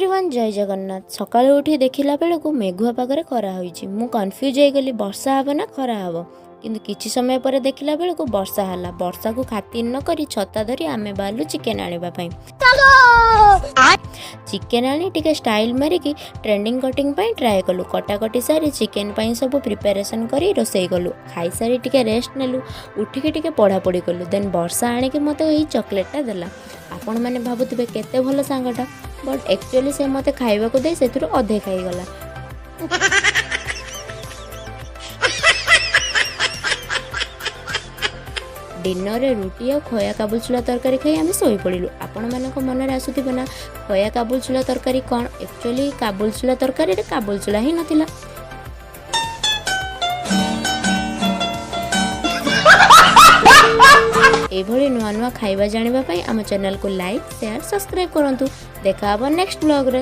Everyone, ଜୟ ଜଗନ୍ନାଥ। ସକାଳୁ ଉଠି ଦେଖିଲା ବେଳକୁ ମେଘୁଆ ପାଗରେ ଖରା ହୋଇଛି। ମୁଁ କନଫ୍ୟୁଜ୍ ହେଇଗଲି, ବର୍ଷା ହେବ ନା ଖରା ହେବ। କିନ୍ତୁ କିଛି ସମୟ ପରେ ଦେଖିଲା ବେଳକୁ ବର୍ଷା ହେଲା। ବର୍ଷାକୁ ଖାତିର ନ କରି ଛତା ଧରି ଆମେ ବାହାରିଲୁ ଚିକେନ୍ ଆଣିବା ପାଇଁ। ଚିକେନ୍ ଆଣି ଟିକେ ଷ୍ଟାଇଲ୍ ମାରିକି ଟ୍ରେଣ୍ଡିଂ କଟିଂ ପାଇଁ ଟ୍ରାଏ କଲୁ। କଟାକଟି ସାରି ଚିକେନ୍ ପାଇଁ ସବୁ ପ୍ରିପାରେସନ୍ କରି ରୋଷେଇ କଲୁ। ଖାଇସାରି ଟିକେ ରେଷ୍ଟ ନେଲୁ। ଉଠିକି ଟିକେ ପଢ଼ାପଢ଼ି କଲୁ। ଦେନ୍ ବର୍ଷା ଆଣିକି ମୋତେ ଏଇ ଚକୋଲେଟ୍ଟା ଦେଲା। ଆପଣମାନେ ଭାବୁଥିବେ କେତେ ଭଲ ସାଙ୍ଗଟା, ବଟ୍ ଆକ୍ଚୁଆଲି ସେ ମୋତେ ଖାଇବାକୁ ଦେଇ ସେଥିରୁ ଅଧେ ଖାଇଗଲା। ଡିନରରେ ରୁଟି ଆଉ ଖୋୟା କାବୁଲଚୋଲା ତରକାରୀ ଖାଇ ଆମେ ଶୋଇପଡ଼ିଲୁ। ଆପଣମାନଙ୍କ ମନରେ ଆସୁଥିବ ନା ଖୋୟା କାବୁଲଚୋଲା ତରକାରୀ କ'ଣ? ଆକ୍ଚୁଆଲି କାବୁଲଚୋଲା ତରକାରୀରେ କାବୁଲଚୋଲା ହିଁ ନଥିଲା। ଏଇଭଳି ନୂଆ ନୂଆ ଖାଇବା ଜାଣିବା ପାଇଁ ଆମ ଚ୍ୟାନେଲକୁ ଲାଇକ୍, ସେୟାର, ସବସ୍କ୍ରାଇବ୍ କରନ୍ତୁ। ଦେଖା ହେବ ନେକ୍ସଟ ବ୍ଲଗ୍ରେ।